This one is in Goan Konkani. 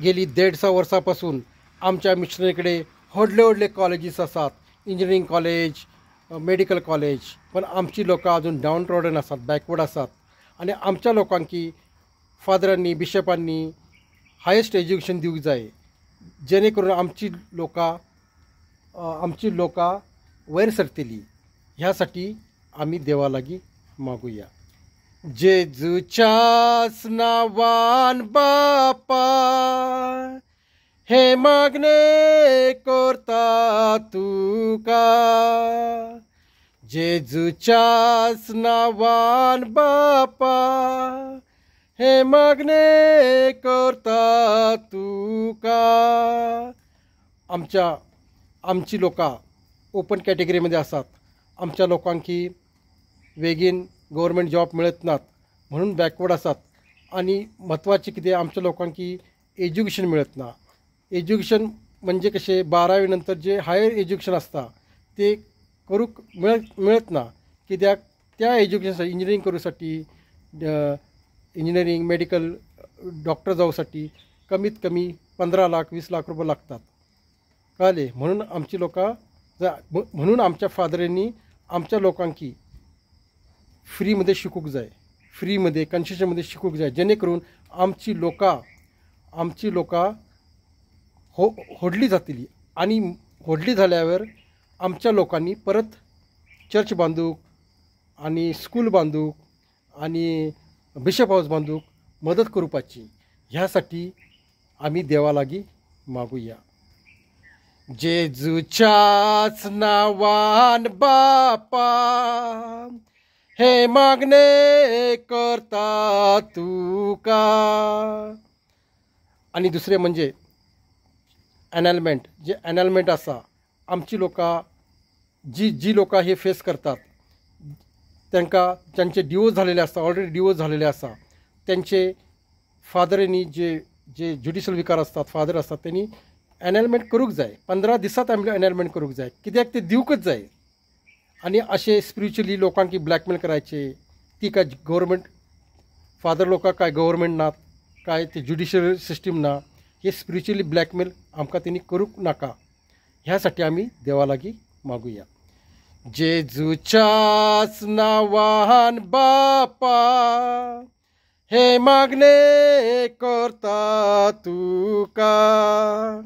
गेली 150 वर्सां पासून आमच्या मिशनरी कडेन व्हडले व्हडले कॉलेजीस आसात, इंजिनियरींग कॉलेज, मेडिकल कॉलेज, पण आमची लोकां अजून डावन ट्रॉडन आसात, बॅकवर्ड आसात. आनी आमच्या लोकांकी फादरांनी, बिशपांनी हायस्ट एज्युकेशन दिवंक जाय, जेणे करून आमची लोकां वयर सरतली. ह्या साठी आमी देवा लागीं मागुया. जेजूच्याच नांवान बापा हे मागणे करता तुका, जेजूच्याच नांवान बापा हे मागणे करता तुका. आमची लोकां ओपन कॅटेगरीमध्ये आसात. आमच्या लोकांकी बेगीन गव्हर्मेंट जॉब मिळत नात म्हणून बॅकवर्ड आसात. आनी म्हत्वाचें कितें, आमच्या लोकांकी एज्युकेशन मिळत ना. एज्युकेशन म्हणजे कशें, 12वी नंतर जे हायर एज्युकेशन आसता ते करूंक मेळत ना, कित्याक त्या एज्युकेशन इंजिनियरींग करूसाठी, इंजिनियरींग, मेडिकल, डॉक्टर जावसाठी कमीत कमी 15 लाख 20 लाख रुपये लागतात, कळ्ळें. म्हणून आमची लोकां, म्हणून आमच्या फादरांनी आमच्या लोकांकी फ्रीमध्ये शिकूंक जाय, फ्रीमध्ये कन्सेशनमध्ये शिकूंक जाय, जेणे करून आमची लोकां व्हडली जातली. आनी व्हडली जाल्यावर आमच्या लोकांनी परत चर्च बांदूंक आनी स्कूल बांदूंक आनी बिशप हावस बांदूंक मदत करपाची. ह्यासाठी आमी देवा लागीं मागुया. जेजूच्याच नांवान बापा हे मागणे करता तुका. आनी दुसरें म्हणजे एनलमेंट, जे एनलमेंट आसा, आमची लोकां जी जी लोकां हे फेस करतात तांकां जांचे डिवोर्स झालेले आसता, ऑलरेडी डिवोर्स झालेले आसा, त्यांचे फादरांनी जे जे ज्युडिशल विकार असतात, फादर असतात, त्यांनी एनलमेंट करूंक जाय. 15 दिसांत आमी एनलमेंट करूंक जाय, कित्याक ते दिवंकच जाय. आनी अशें स्पिरिच्युअली लोकांक ब्लॅकमेल करायचे, ती काय गव्हर्मेंट फादर लोकां काय गव्हर्मेंट नात, काय ते ज्युडिशल सिस्टीम ना, हे स्पिरिच्युअली ब्लॅकमेल आमकां तेणी करूंक नाका. ह्यासाठी आमी देवा लागीं मागुया. जेजूच्याच नांवान बापा हे मागणे करता तुका.